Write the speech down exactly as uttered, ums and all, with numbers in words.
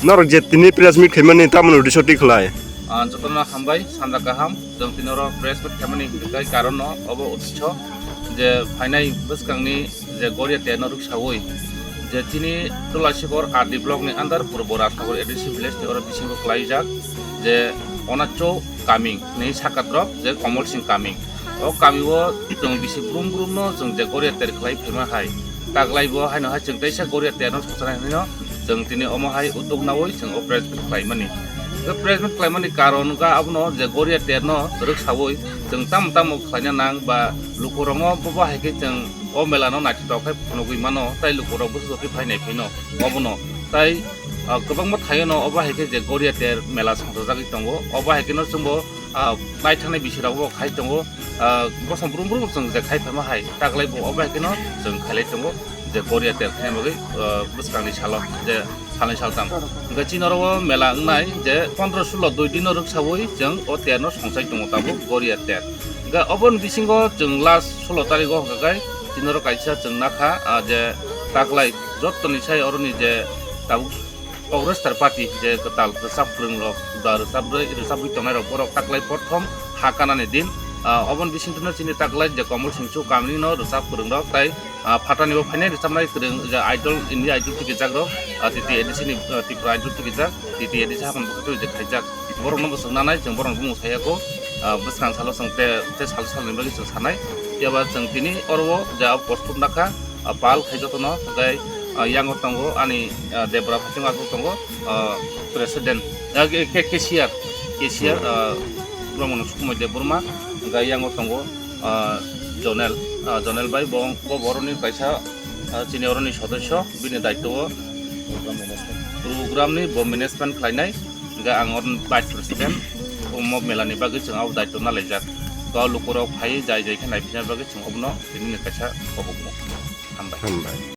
Norok je tini press meet khaimani tamoni uddesho twi khlai? Ah, jotono hambai, sanja kaham. Chwng tini oro press meet khaimani hwnkhe karonno obo uddesho je phainai bwskangni je Goria terno rwksaui je chini Tulasikhor R D block ni under Purbo Rajnagar A D C village ni oro bisingo khlaijak je Onacho kaming ni sakatrop je Komol Singh kaming. O kami o chwng bisi brum brum no chwng je Goria ter khlai phaima hai. Taklai bo haino hai chwng teisa Goria ter no songchana hino chwng tini omo hai uddog naui chwng o press meet khlai mani. O press meet khlai mani karon wngkha abono je Goria ter no rwksaui chwng tamo tamo khlaina nang ba lukurok no bo bo hai khe chwng o mela no naithotok khe phunugui mano, tai lukurok bwswk khe phai nai phai no obono. Tai, ah, kwbangma thaio no obo hai khe je Goria ter mela songchajagwi tongo, obo hai khe no chwngbo ah, naithani bisirok bo khai tongo, ah, bosom brum brum chwng je khai phaima hai, taklai bo obo hai kheno chwng khailai tongo, je Goria ter khaina bagwi, ah, bwskangni salo, je salni saltam. Hwnkhe chini oro o mela wngnai je pondro sulo dui dino rwksaui chwng o terno songchai tongo tabuk Goria ter. Hwnkhe oboni bisingo chwng last sulo tarigo hwnkhe kai chini oro kaisa chwng nakha, ah, je taklai jottoni sai oroni je tabuk Congress ter party je kwtal rwchap kwrwng rok ba rwchap rwi rwchapwi tongnai rok borok taklai prothom ha kanani din, ah, oboni bisingtwi no chini taklai je Komol Singh Chu kamini no rwchap kwrwng rok tai, ah, phatani bo phainai rwchapnai kwrwng je Idol, India Idol tikijak rok, ah, T T A D C ni, ah, Tripura Idol tikijak, T T A D C hakon bukhuk je khaijak borok no bo chwng nanai chwng borok no bumung saya kho, ah, bwskang salo chwng te, te sal salni bagwi chwng sanai. Phiya ba chwng tini oro o je post nakha, ah, pal khai jotono, hwnkhe, ah, yango tongo ani, ah, Debra Phaising aswk tongo, ah, president, ah, ke-, ke-, cashier, cashier, ah, borok mano Sukumoi Debbarma, hwnkhe yango tongo, ah, Jonel, ah, Jonel bai bo, bo boroni kaisa, ah, chini oroni sodosyo, bini daitwo o program ni bo management khlainai, hwnkhe ang oroni vice president, omo mela ni bagwi chwng abo daitwo nalaijak, to lukurok phai jai jai khe naiphinani bagwi chwng obono tini ni kaisa kobokmo. Hambai. Hambai.